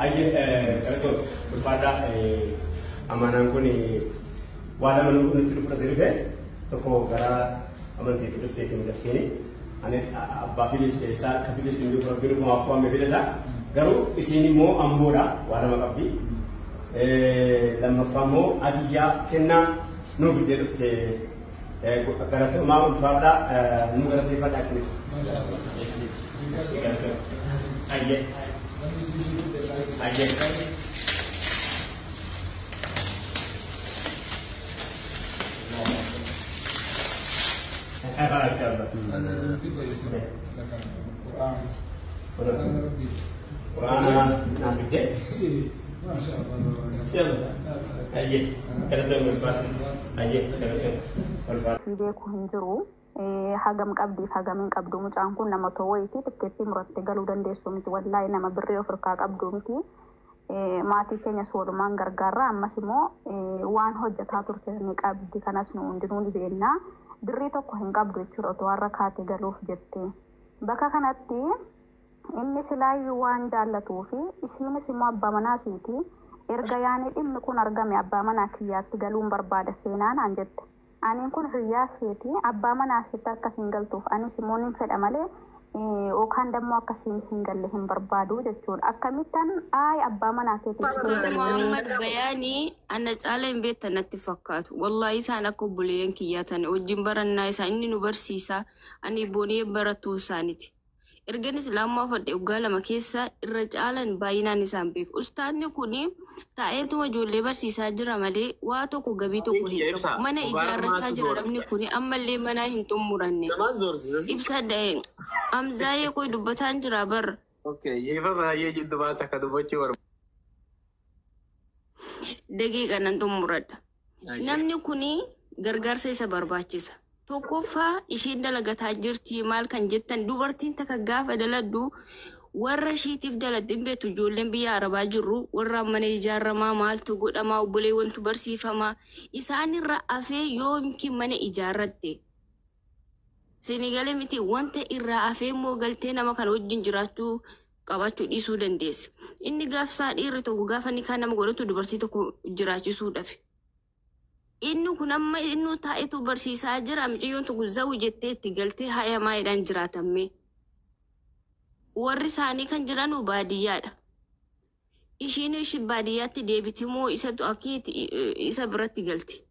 Ayyee galatoon ulfaadhaa. Amaanaan kun waa lama nutti fudhatee dhufe. Tokko gara amantiitti dhufteetti mucattiin. Ani abbaa filis keessaa akka filis hin jiru, rabbiin ufumaaf waame fidata. Garuu isiin immoo amboodha, waa lama qabdi. Lammaffaa immoo adiyyaa kennaa nuu fiddee dhufte. Galatoomaa, ulfaadhaa, nu galateeffadhaa isinis. Ayyee. Ayyee. Quraana naaf fiddee. Ayyee. Galatoomii, ulfaadhaa. Ayyee, galatoomii, ulfaadhaa. Si beeku hin jiru. Hagam qabdiif hagam hin qabdu, mucaan kun nama wayiiti tikkeettii murattee galuu dandeessu miti, wallaahi nama birrii of harkaa qabdu miti. Maatii keenyas walumaan gargaarra, ammas immoo waan hojjetaa turte ni qabdi, kanas nu hundinuu ni beekna. Birrii tokko hin qabdu jechuudha otoo har'a kaatee galuuf jette. Bakka kanatti inni silaayyuu waan jaallatuu fi isiinis immoo abbaa manaa isiiti. Erga yaani dhimmi kun argame abbaa manaa kiyyaatti galuun barbaada seenaa naan jette. Aniin kun hiriyaa isheeti, abbaa manaa isheetti akkasiin galtuuf anis immoo nin fedha malee yookaan dammoo akkasiin hin galle hin barbaadu jechuudha. Akkamittan ayi abbaa manaa keetiif hin Ustaaz galle. Muhammad Bayaanii ana caala hin beektan natti fakkaatu. Wallaahi isaan akka obboleeyyan kiyyaa tane wajjin barannaa isaa inni nu barsiisa. Ani booniyee barattuu isaaniiti. Ergan islaamaa fadhe waggaa 2 keessa irra caalan baay'inaan isaan beeku. Ustaadni kun taa'eetuma ijoollee barsiisaa jira malee waa tokko gabii tokko Kiyya hin qabu. ibsaa. Mana Mubaarak ijaarrachaa maaltu jira namni doorsisa? kun, ammallee mana hin xumuranne. Namaan doorsisa si? Ibsa Amzaayee koo dubbataan jira bar. Okay, ifa baay'ee jiddu baata akka dubbachuu barbaada. Daqiiqa nan xumuradha. Namni kuni gargaarsa isa barbaachisa. Tokkoffaa, isheen dalagataa jirti maal kan jettan, dubartiin takka gaafa daladdu warra ishiitiif dalatti hin beektu. Ijoolleen biyya arabaa jirru warra mana ijaaramaa maaltu godhamaa, obboleewwantu barsiifamaa, isaanirra afee yoomki mana ijaarratte. Senegalee miti, wanta irraa afee immoo galtee nama kana wajjin jiraachuu qabaachuu dhiisuu dandeessa. Inni gaafsaa dhiirri tokko gaafa ni kaan nama godhatu dubartii tokko jiraachisuudhaaf. Inni kun amma inni taa'etu barsiisaa jira, mucayyoon tokko zawu jettee itti galtee haya maayidhaan jiraatamme. Warri isaanii kan jiranu baadiyyaadha. Ishiin ishi baadiyyaatti deebiti moo isatu akkiitti isa biratti galti?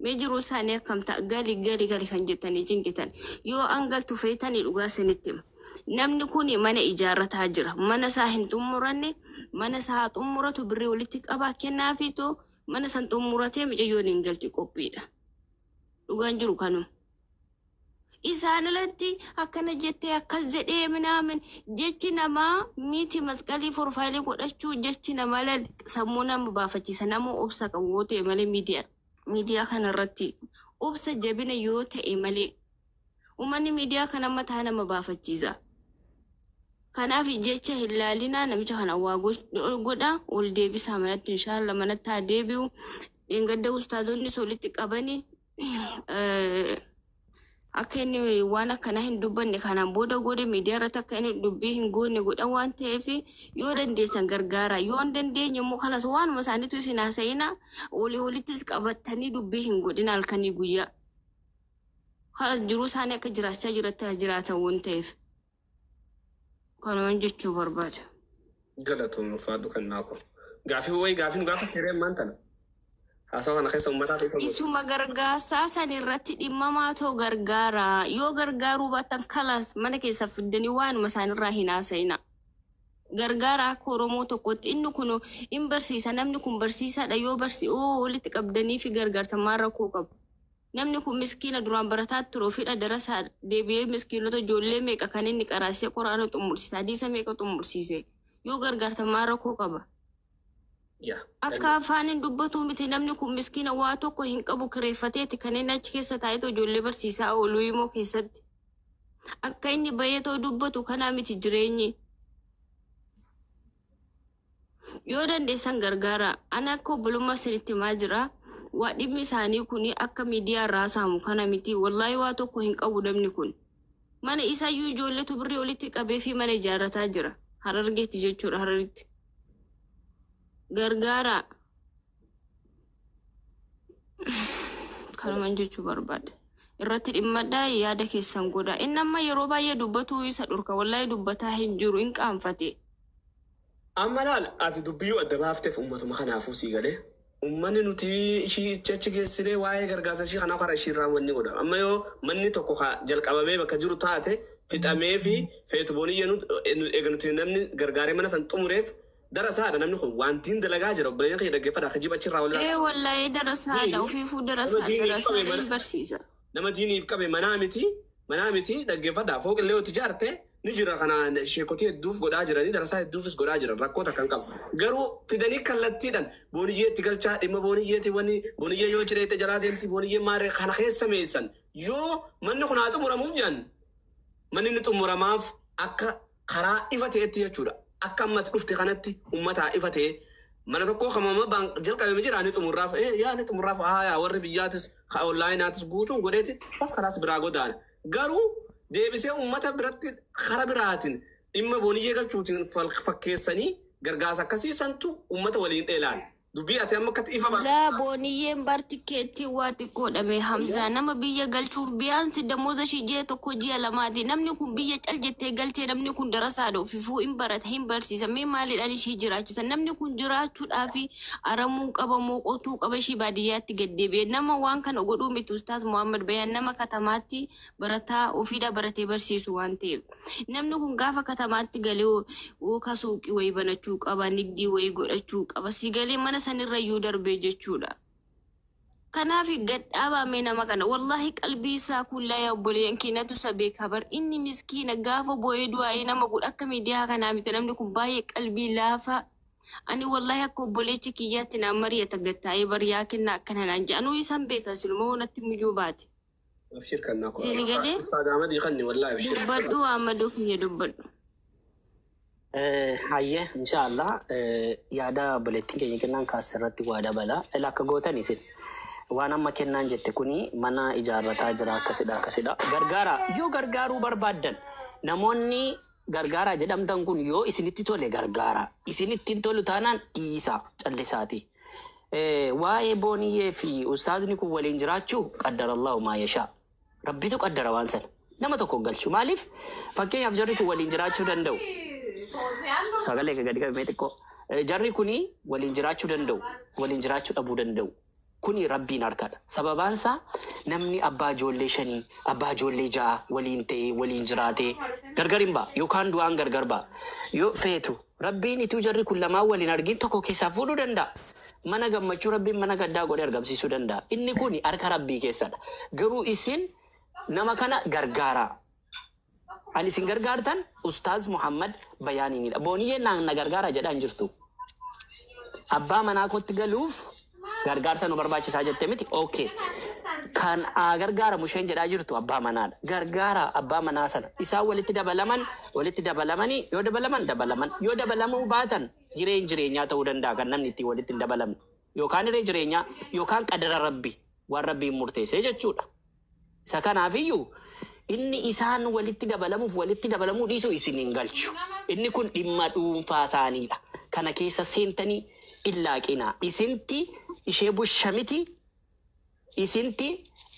Mee jiruu isaanii akkam ta'a? Gali gali gali kan jettanii cinqitan. Yoo an galtu feetanii dhugaa isinitti hima. Namni kun mana ijaarrataa jira. Mana isaa hin xumuranne, mana isaa haa xumuratu, birrii walitti qabaa kennaafiitoo mana san xumuratee mucayyoon hin galti, qophiidha. Dhugaan jiru kanuma. Isaan alatti akkana jettee akkas jedhee minaamin jechi namaa miti, masqalii profile godhachuu jechi namaa lal sammuu nama baafachiisa. Nama obsa qabu yoo ta'e malee, miidiyaa kanarratti obsa jabina yoo ta'e malee, uummanni miidiyaa kana mataa nama baafachiisa. Kanaaf jecha hin laalinaa, namicha kana waa godha, ol deebisaa manatti, inshaalla manatti haa deebi'u. Dheengadda ustaadonni walitti qabanii akka inni waan akkanaa hin dubbanne kanaan booda godhe, miidiyaa irratti akka inni dubbii hin goone godhan waan ta'eef, yoo dandeessan gargaara, yoo hin dandeenye immoo kalas waanuma isaaniitu isin haasa'ina, olii olittis qabattanii dubbii hin godhin halkanii guyyaa. Kalas jiruu isaanii akka jiraachaa jiratti haa jiraatan waan ta'eef. Kanumaan jechuu barbaada. Galatoon, ulfaadhu kan naako. Gaafii wayii gaafii nu gaafa hireen maan tana. Haasawa kana keessa uummataaf ifa godhu. Isuma gargaarsaa san irratti dhimmamaa too gargaara. Yoo gargaaruu baattan kalas mana keessa fiddanii waanuma isaanirraa hin haasa'ina. Gargaara akka Oromoo tokkotti, inni kun hin barsiisa, namni kun barsiisaadha, yoo barsi oo walitti qabdanii fi gargaartan maal rakkoo qabu? Namni kun miskiina duraan barataa ture, ofidha darasaa deebi'ee, miskiinota ijoollee meeqa kan inni qaraasee quraana xumursiise, hadiisa meeqa xumursiise, yoo gargaartan maal rakkoo qaba? Yaa. Akka afaan hin dubbatu miti, namni kun miskiina waa tokko hin qabu, kireeffateeti kan inni achi keessa taa'etu ijoollee barsiisaa oolu immoo keessatti. Akka inni bayeetoo dubbatu kanaa miti jireenyi. Yoo dandeessan gargaara. Ani akka obbolummaa isinitti himaa jira. Waa dhimmi isaanii kun akka miidiyaa irraa saamu kana miti. Wallaahi waa tokko hin qabu namni kun. Mana isayyuu ijoolleetu birrii walitti qabee fi mana ijaarrataa jira. Harargeetti jechuudha, Hararitti. Gargaara. Kanumaan jechuu barbaada. Irratti dhimmadhaa yaada keessan godha. Inni amma yeroo baay'ee dubbatuu isa dhorka. Wallaahi dubbataa hin jiru hin qaanfate. Amma laal ati dubbiyyuu adda baafteef uummatuma kanaafuu sii galee. Uummanni nuti ishii achi geessinee waa'ee gargaarsa ishii kanaa karaa ishii irraa wanni godha. Amma yoo manni tokko jalqabamee bakka jiru taate fixamee fi feetu booniyyee eega nuti namni gargaaree mana san xumureef darasaadha namni kun wantiin dalagaa jira obboleeyyan kiyya dhaggeeffadha akka jiba achirraa wal Ee wallaahi darasaadha ofiifuu darasaadha hin barsiisa. Nama diiniif qabe manaa miti dhaggeeffadha fooqillee yoo ijaarte ni jira kana sheekotii hedduuf godhaa jiranii darasaa hedduufis godhaa jiran rakkoo takka hin qabu. Garuu fidanii kallattiidhaan booniyyeetti galchaa dhimma booniyyeeti wanni booniyyee yoo cireette jalaa deemti booniyyee maarree kana keessa meessan yoo manni kun haa xumuramuuf jedhan manni ni xumuramaaf akka karaa ifa ta'etti jechuudha. Akka ammatti dhufte kanatti uummataa ifa ta'e mana tokko kamama jalqabame jira ni xumurraaf yaa ni xumurraaf haa warri biyyaatis onlaayinaatis guutuun godheeti bas karaas biraa godaana. Garuu deebisee uummata biratti kara biraatiin dhimma booniyyee galchuutiin fakkeessanii gargaarsa akkasii santu uummata waliin dheelaan. Dubbii ati amma akkatti ifa ba'a. Laa booniyyeen bar tikkeettii waa xiqqoodhame Hamzaa nama biyya galchuuf biyaansi damooza ishii ji'a tokko ji'a lamaati. Namni kun biyya cal jettee galtee namni kun darasaadha ofiifuu hin barata hin barsiisa mee maaliidhaan ishii jiraachisa namni kun jiraachuudhaaf aramuu qaba moo qotuu qaba ishii baadiyyaatti gaddeebi'e nama waan kana godhuu miti Ustaaz Muhammad Bayaan nama katamaatti barataa ofiidhaa baratee barsiisu waan ta'eef namni kun gaafa katamaatti galee yookaan suuqii wayii banachuu qaba nigdii wayii godhachuu qaba si galee mana sanirra iyyuu darbee jechuudha. Kanaaf gad dhaabame nama kana wallahi qalbii isaa kullaa yaa obboleeyyan keenyatu isa beeka bar inni miskiina gaafa boo'ee du'aa'ee nama godha akka miidiyaa kanaa miti namni kun baay'ee qalbii laafaa. Ani wallahi akka obboleecha kiyyaatti naan mari'ata gattaa'ee bar yaa kenna akkana naan jedha anuu isaan beeka siluma natti muyyuu baate. Abshir kannaa koo. Siini galee? Ahmadii kanni wallahi abshir. Dubbadhu Ahmaduu kiyya dubbadhu. Hayyee inshaallah yaada obboleettiin keenya kennaan kaas irratti waa dabala. Ila akka gootan isin waan amma kennaan jette kuni mana ijaarrataa jira akkasidha akkasidha. Gargaara yoo gargaaruu barbaaddan namoonni gargaaraa jedhamtan kun yoo isinitti tole gargaara. Isinitti hin tolu taanaan dhiisa callisaati. Waa'ee booniyyee fi ustaazni kun waliin jiraachuu qaddarallahu maa yashaa. Rabbitu qaddara waan sana. Nama tokko galchu. Maaliif fakkeenyaaf jarri kun waliin jiraachuu danda'u. Sagalee gadi qabamee xiqqoo. Jarri kuni waliin jiraachuu danda'u. Waliin jiraachuu dhabuu danda'u. Kuni rabbiin harkadha. Sababaan isaa namni abbaa ijoollee 5, abbaa ijoollee 6 waliin ta'ee waliin jiraatee gargar hin ba'a. Yookaan du'aan gargar ba'a. Yoo feetu rabbiin ituu jarri kun lamaan waliin argin tokko keessaa fuudhuu danda'a. Mana gammachuu rabbiin mana gaddaa godhee argamsiisuu danda'a. Inni kuni harka rabbii keessadha. Garuu isin nama kana gargaaraa. Ani isin gargaartan Ustaaz Muhammad Bayaaniinidha. Booniyyeen na gargaara jedhaan jirtu. Abbaa manaa kootti galuuf gargaarsa nu barbaachisaa jette miti. Okay. Kan gargaaramu isheen jedhaa jirtu abbaa manaadha. Gargaara abbaa manaa sana. Isaan walitti dabalamanii yoo dabalaman dabalaman yoo dabalamuu baatan jireen jireenyaa ta'uu danda'a kan namni ittiin walitti hin dabalamne. Yookaan hiree jireenyaa yookaan qadara rabbi waan rabbiin murteessee jechuudha. Isa kanaafiyyuu inni isaan walitti dabalamuuf walitti dabalamuu dhiisuu isin hin galchu. Inni kun dhimma dhuunfaa isaaniidha. Kana keessa seentanii illaaqinaa. Isinti ishee bulcha miti, isinti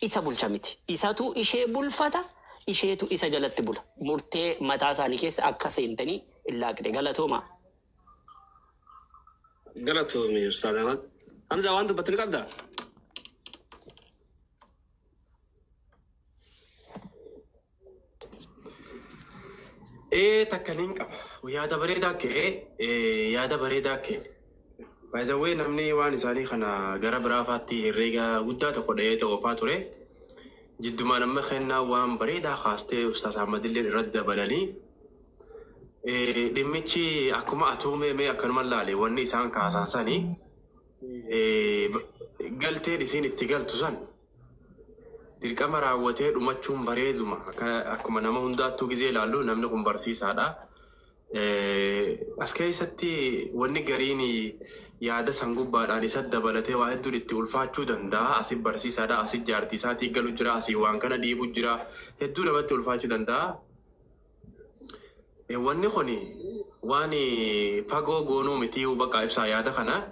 isa bulcha miti. Isatu ishee bulfata, isheetu isa jalatti bula. Murtee mataa isaanii keessa akka seentanii illaaqne. Galatooma. Galatoomi Ustaaz Ahmad. Hamzaa waan dubbattu ni qabdaa? Takka niin qaba. Yaada bareedaa ka'e, yaada bareedaa ka'e. By the way, namni waan isaanii kana gara biraa faatti herreega guddaa tokko dhahee oofaa ture. Jiddumaan amma kennaa waan bareedaa kaastee Ustaaz Ahmadillee irratti dabalanii. Dhimmichi akkuma atuumee mee akkanuma laale wanni isaan kaasan sanii galteen isiin itti galtu san dirqama raawwatee dhumachuun bareeduma. Akkuma nama hundaattuu gizee ilaallu namni kun barsiisaadha. As keessatti wanni gariin yaada san gubbaadhaan isa dabalatee waa hedduun itti ulfaachuu danda'a. Asi barsiisaadha, asi jaartii isaatii galu jira, asii waan kana dhiibu jira. Hedduu namatti ulfaachuu danda'a. Wanni kun waan fagoo goonuu miti bakka ibsaa yaada kana.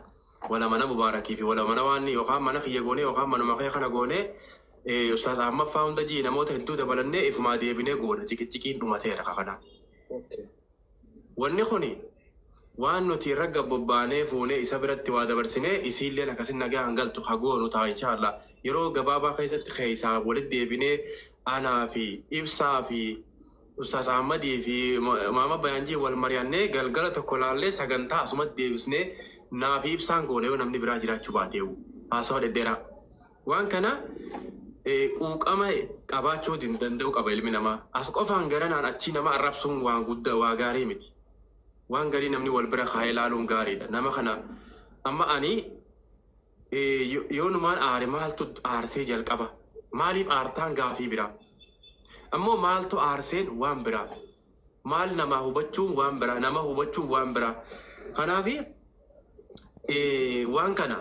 Wala mana Mubaarakii fi wala mana waan yookaan mana kiyya goonee yookaan manuma kee kana goonee Ustaaz Ahmad faa hunda jii namoota hedduu dabalannee ifumaa deebinee goona ciqiciqiin dhumateera kana. Wanni kuni waan nuti irra gabbobbaanee fuunee isa biratti waa dabarsinee isiilleen akkasin nagaa hangaltu hagoonu ta'a inshaallah. Yeroo gabaabaa keessatti keessaa walitti deebinee anaa fi ibsaa fi Ustaaz Ahmadii fi Maama Bayaanjii wal mari'annee galgala tokko laallee sagantaa asumatti deebisnee naa fi ibsaan goone yoo namni biraa jiraachuu baateewu haasawa dhedheeraa. Waan kana quuqama qabaachuu hin danda'u qaba ilmi namaa. As qofaan garanaan achii nama arrabsuun waan guddaa waa gaarii miti. Waan garii namni wal bira kaa'ee ilaaluun gaariidha. Nama kana amma ani yoo numaan aare maaltu aarsee jalqaba? Maaliif aartaan gaafii biraa? Ammoo maaltu aarseen waan biraa? Maal namaa hubachuun waan biraa? Nama hubachuun waan biraa? Kanaafi waan kana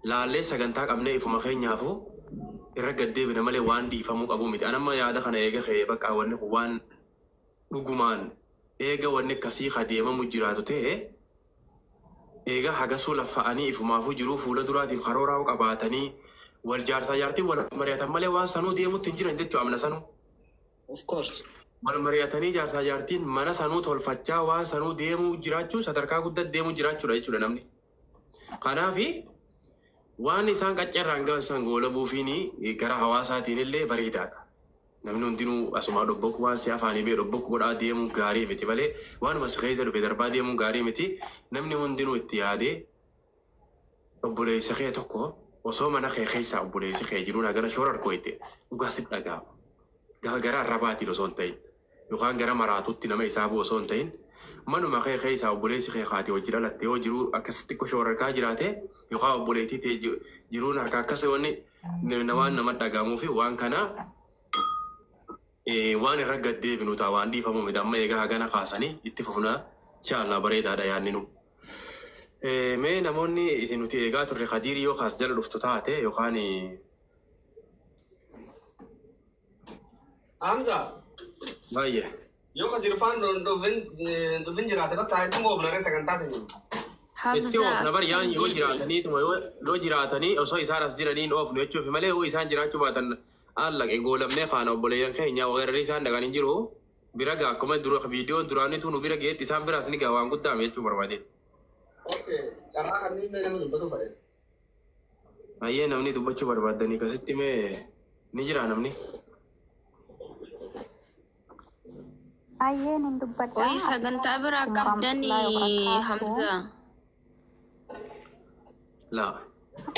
laallee sagantaa qabnee ifuma keenyaafuu irra gaddeebina malee waan dhiifamuu qabu miti. Ani amma yaada kana eega ka'ee bakka wanni kun waan dhugumaan eega wanni akkasii adeemamu jiraatu ta'e eega hagasuu laffa'anii ifumaafuu jiruu fuula duraatiif karooraa qabaatanii wal jaarsaa jaartii wal mari'atan malee waan sanuu deemutti hin jiran jechuudha amna sanuu. Of course. Wal mari'atanii jaarsaa jaartiin mana sanuu tolfachaa waan sanuu deemuu jiraachuu sadarkaa guddaa deemuu jiraachuudha jechuudha namni. Kanaafi waan isaan qaccarraan gahan san goolabuufiin gara hawaasaatiin illee bareedaadha. Namni hundinuu asumaa dhobbokku waan si afaanii bee dhobbokku godhaa deemuun gaarii miti malee waanuma si keessa dhufe darbaa deemuun gaarii miti. Namni hundinuu itti yaadee obboleessa kee tokko osoo mana kee keessaa obboleessi kee jiruun hagana shoora argooyte dhugaa sitti dhaga'ama. Gara arrabaatiin osoo hin ta'in yookaan gara maraatutti nama isaa bu'u osoo hin ta'in manuma kee keessaa obboleessi kee haati hojii dhalatte yoo jiru akkasitti xiqqoo shoora harkaa jiraate yookaan obboleettii ta'e jiruun harka akkas wanni waan nama dhaga'amuu fi waan kana waan irra gaddeebinu ta'a waan dhiifamu miti amma egaa hagana kaasanii itti fufna inshaallah bareedaadha yaadni nu. Mee namoonni isin nuti eegaa turre Khadiir yoo kaas jala dhuftu taate yookaan Hamza. Baay'ee. Yoo Khadiir faan dhufin jiraate bakka itti oofnaree sagantaa ta'e. Itti oofna bari yaan yoo jiraatanii yoo jiraatanii osoo isaan as jiraniin oofnu jechuuf malee yoo isaan jiraachuu baatan allaqe goolamnee faana obboleeyyan keenya weerarri isaan dhaqanii jiru bira gaa akkuma dura viidiyoon duraanitu nu bira geetti isaan biraas ni gaa waan guddaa jechuu barbaade. Okay, carraa kanneen mee nama dubbatu fedhe. Baay'ee namni dubbachuu barbaadanii akkasitti mee ni jira namni. Baay'een hin dubbadha. Qoyi sagantaa biraa qabdanii Hamza. Laa.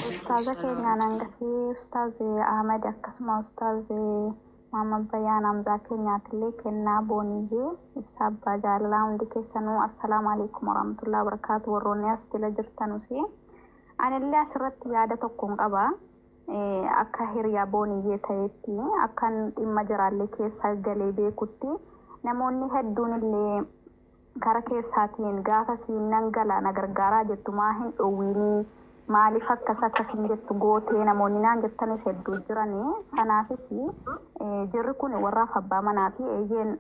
Ustaaza keenyaan hangafii Ustaaz Ahmed akkasuma Ustaaz Maamad Bayyaan Hamzaa keenyaatillee kennaa booniyyee ibsa abbaa jaalalaa hundi keessanuu assalaamu alaikum warahmatullahi wabarakaatu warroonni as jala jirtanusi. Anillee asirratti yaada tokkoon qaba. Akka hiriyaa booniyyee ta'etti akkan dhimma jiraallee keessa galee beekutti namoonni hedduun illee kara keessaatiin gaafa siin nan gala na gargaaraa jettu maa hin dhoowwiinii maaliif akkas akkasiin jettu gootee namoonni naan jettanis hedduu jiranii sanaafis jirri kun warraaf abbaa manaa fi eeyyeen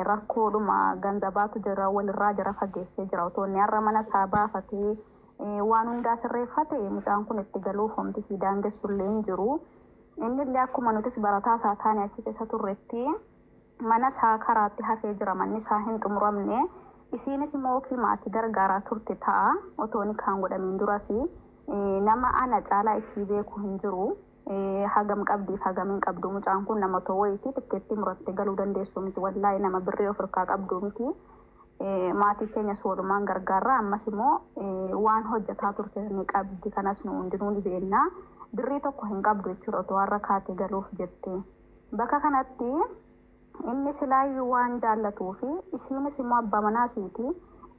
rakkoodhuma ganzabaatu jira walirraa jira fageessee jira otoo inni har'a mana isaa baafatee waan hundaa sirreeffate mucaan kun itti galuuf homti sii daangessullee hin jiru. Inni illee akkuma nutis barataa isaa taane achi keessa turretti mana isaa karaatti hafee jira manni isaa hin xumuramne isiinis immoo ofii maatii gargaaraa turte ta'a otoo inni kaan godhamiin duras nama ana caalaa isii beeku hin jiru. Hagam qabdiif hagam hin qabdu mucaan kun nama too wayitii tikkeetti murattee galuu dandeessu miti wallaahi nama birrii of harkaa qabdu miti. Maatii keenya walumaan gargaarra ammas immoo waan hojjetaa turte ni qabdi kanas nu hundinuu ni beekna. Birrii tokko hin qabdu jechuudha otoo har'a kaatee galuuf jette. Bakka kanatti inni silaayyuu waan jaallatuu fi isiinis immoo abbaa manaa isiiti.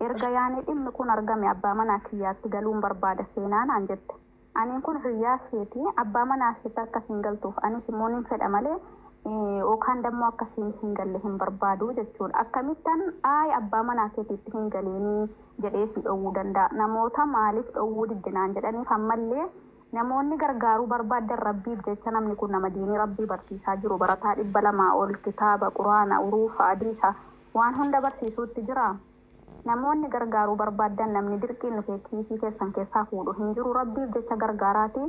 Erga yaani dhimmi kun argame abbaa manaa kiyyaatti galuun barbaada seenaa naan jette. Aniin kun hiriyaa isheeti abbaa manaa isheetti akkasiin galtuuf anis immoo nin fedha malee yookaan dammoo akkasiin hin galle hin barbaadu jechuudha. Akkamittan ayi abbaa manaa keetiitti hin galeenii jedhee si dhowwuu danda'a. Namoota maaliif dhowwuu diddinaan jedhaniif ammallee namoonni gargaaruu barbaadan rabbiif jecha namni kun nama diinii rabbii barsiisaa jiru barataa 200 ol kitaaba quraana uruufa hadiisa waan hunda barsiisuutti jira. Namoonni gargaaruu barbaadan namni dirqiin dhufee kiisii keessan keessaa fuudhu hin jiru. Rabbiif jecha gargaaraati.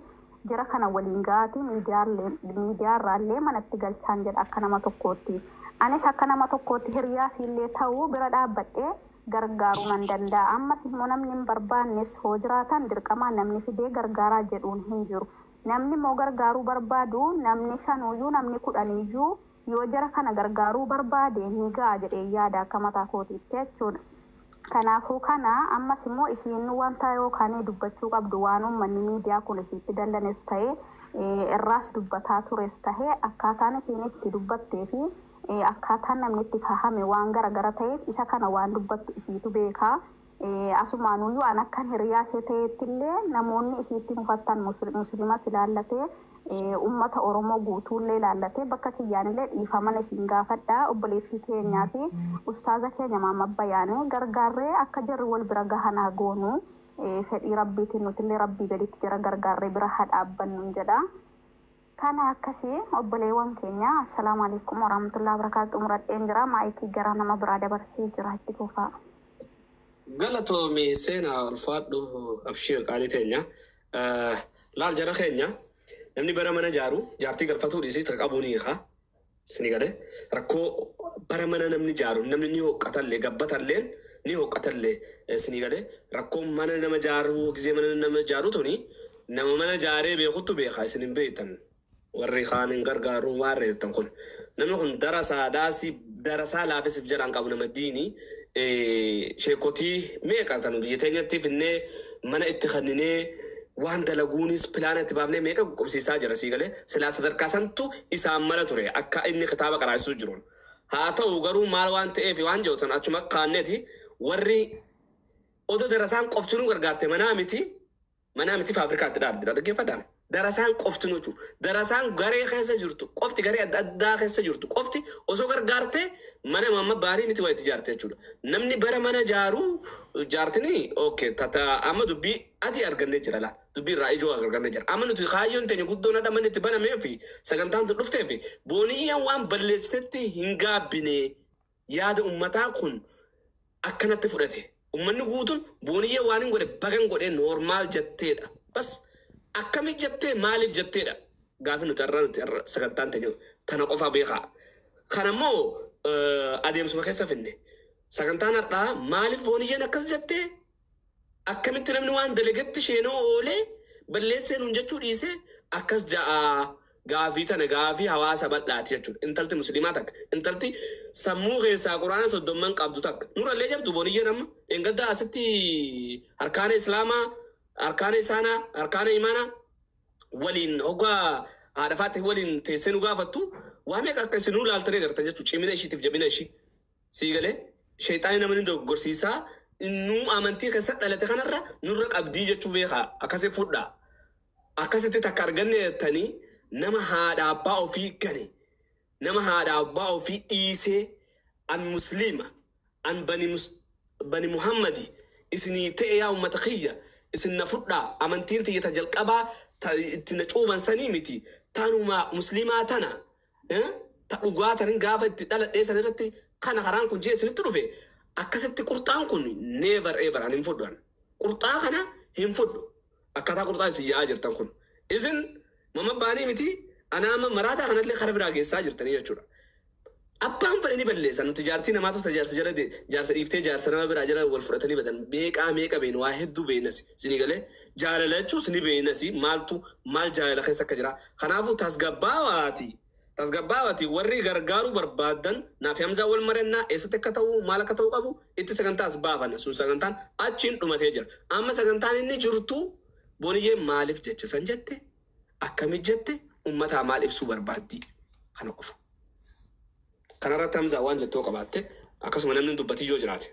Jara kana waliin ga'aati miidiyaarraallee manatti galchaan jedha akka nama tokkootti. Anis akka nama tokkootti hiriyaa illee ta'uu bira dhaabbadhee gargaaruu nan danda'a. Ammas immoo namni hin barbaannes hoo jiraatan dirqamaan namni fidee gargaaraa jedhuun hin jiru. Namni immoo gargaaruu barbaadu namni shanuyyuu namni kudhaniyyuu yoo jara kana gargaaruu barbaade ni ga'a jedhee yaada akka mataa kootiitti jechuudha. Kanaafuu kana ammas immoo isiin wanta yookaan dubbachuu qabdu waan uummanni miidiyaa kun isiitti dallanes ta'e irraas dubbataa tures ta'e akkaataan isiin itti dubbattee fi akkaataan namni itti fahame waan garagara ta'eef isa kana waan dubbattu isiitu beekaa. Asumaanuyyuu an akkan hiriyaa ishee ta'etti illee namoonni isiitti mufattan musliimas ilaallatee uummata Oromoo guutuullee ilaallatee bakka kiyyaanillee dhiifaman isin gaafadha. Obboleettii keenyaa fi ustaaza keenya Maamma Bayaanee gargaarree akka jarri wal bira gahan haa goonu. Fedhii rabbiitiin nutillee rabbii gaditti jara gargaarree bira haa dhaabbannu jedha. Kana akkasii obboleewwan keenya assalaamu alaikum warahmatullahi wabarakaatu xumuradheen jira. Maayikii gara nama biraa dabarsee jira itti fufaa. Galatoomi seenaa ulfaadhu abshiir qaalii teenya. Laal jara keenya namni bara mana jaaru jaartii galfatuu dhiisii takka qabuu ni hiika. Isinii galee rakkoo bara mana namni jaaru namni ni hoqqatallee gabbatallee ni hoqqatallee isinii galee rakkoo mana nama jaaru gisee mana nama jaaru tuni nama mana jaaree beekuttu beeka isin hin beektan. Warri kaan hin gargaaru waan reettan kun namni kun darasaa daasii darasaa laafisiif jedhaan qabu nama diinii sheekotii meeqa tan biyya teenyatti finnee mana itti kenninee waan dalaguunis pilaana itti baafnee meeqa qoqqobsiisaa jira sii galee silaa sadarkaa santu isaan mala ture akka inni kitaaba qaraasisuu jiruun. Haa ta'u garuu maal waan ta'eef waan jiru san achuma kaanneeti warri odoo darasaan qoftinuu gargaarte manaa miti faafrikaatti dhaabdira dhaggeeffadhaan. Darasaan qoftinuu jechuudha. Darasaan garee keessa jirtu qofti garee adda addaa keessa jirtu qofti osoo gargaarte mana mamma baarii miti waa itti ijaarte jechuudha. Namni bara mana jaaruu jaartini okay tata amma dubbii adii argannee jira laa dubbii irraa ijoo argannee jira. Amma nuti kaayyoon teenya guddoon adda manni itti banamee fi sagantaan tun dhuftee fi booniyyaan waan balleessitetti hin gaabbine yaada uummataa kun akkanatti fudhate. Uummanni guutuun booniyyee waan hin godhe bagan godhee noormaal jetteedha. Bas akkami jettee maaliif jetteedha gaafi nuti har'a nuti har'a sagantaan teenya tana qofa beekaa. Kanammoo adeemsuma keessa finne sagantaan har'aa maaliif booniyyeen akkas jettee akkamitti namni waan dalagetti sheenoo oolee balleessee nuun jechuu dhiisee akkas ja'a gaafii tana gaafii hawaasa bal'aati jechuudha. Intalti musliimaa takka intalti sammuu keessaa quraana 30 qabdu takka nurallee jabdu booniyyeen amma engaddaa asitti harkaana islaamaa harkaana isaanaa harkaana imaanaa waliin hoggaa haadha faatti waliin teessee nu gaafattu waa meeqa akka isinuu laaltanii agartan jechuudha cimina ishiitiif jabina ishii sii galee sheexaani nama ni dogoggorsiisaa innuu amantii keessa dhalate kanarra nurra qabdii jechuu beekaa akkasii fudhaa akkasitti takka arganne jettanii nama haadha abbaa ofii gane nama haadha abbaa ofii dhiisee an musliima an bani muhammadi isinii ta'e yaa uummata kiyya isin na fudhaa amantiin tiyya ta jalqabaa itti na cuuban sanii miti tanuma musliimaa tana ta dhugaa tanin gaafa itti dhaladhee san irratti kana karaan kun jee isinitti dhufe akkasitti qurxaan kun never ever an hin fudhu qurxaa kana hin fudhu akkaataa qurxaa isin yaa'aa jirtan kun isin mama baanii miti anaama maraataa kanallee kara biraa geessaa jirtanii jechuudha. Abbaan fedhe ni balleessa nuti jaartii namaatu jaarsa jala jaarsa dhiiftee jaarsa nama biraa jala wal fudhatanii badan beeqaa meeqa beenu waa hedduu beenasi isinii galee jaalala jechuus ni beenasi maaltu maal jaalala keessa akka jira kanaafuu tasgabbaawaati warri gargaaruu barbaadan naaf Hamzaa wal marannaa eessatti akka ta'u maal akka ta'u qabu itti sagantaas baafanna sun sagantaan achiin dhumatee jira amma sagantaan inni jirtu booniyyee maaliif jecha san jette akkamit jette uummataa maal ibsuu barbaaddi kana qofa. Kanarratti Hamzaa waan jettoo qabaatte akkasuma namni dubbatii yoo jiraate.